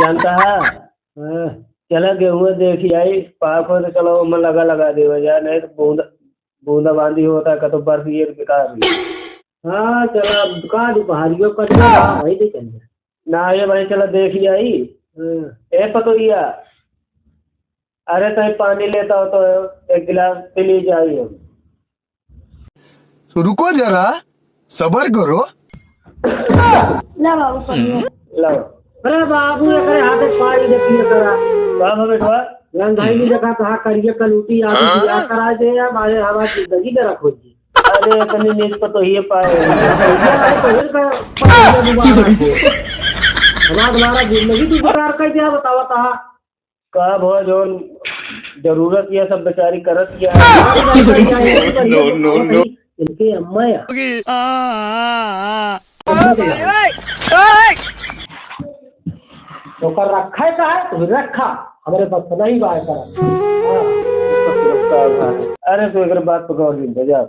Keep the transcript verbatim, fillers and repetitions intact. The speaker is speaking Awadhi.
जानता है? हाँ। चला गेहूँ देखी आई, पाक हो तो चला ओमा लगा लगा देवा जाए, नहीं तो बूंदा, बूंदा बांदी होता है, कतो बर्फ ये बेकार हुई। हाँ, चला, का दुपहरियो कट गया, भाई, नहीं चल गया। ना, ये भाई, चला देखी आई। हाँ। ए पतोहिया, अरे, तई पानी लेता हो तो एक गिलास पी ली जाई हम। रुको जरा, सबर करो। ला बाबू, पानी। लाओ। अरे बाबू, एकरे हाथे पानी दे पिए करा। बाप रे, बेटवा। रंधाई भी देखा कहा करिए कलूटी आदि हाँ? बियाह करा दे या मारे हमारी जिंदगी नरक हो जी। अरे, इतनी नीच पतोहिए पाए। ये भाई तो हिल कर पतोहिए दुबारा रखो। हमारा तुम्हारा जिंदगी तू बेकार कर दिया, बतावा कहा। का भो, जौन जरूरत या सब बेचारी करत या। No, no, no। इनके अम्मा या। तो कर रखा है का है? तो रखा। हमारे पास नहीं बाय कर। हाँ। अरे, तो एक बात तो गौर नहीं बजा।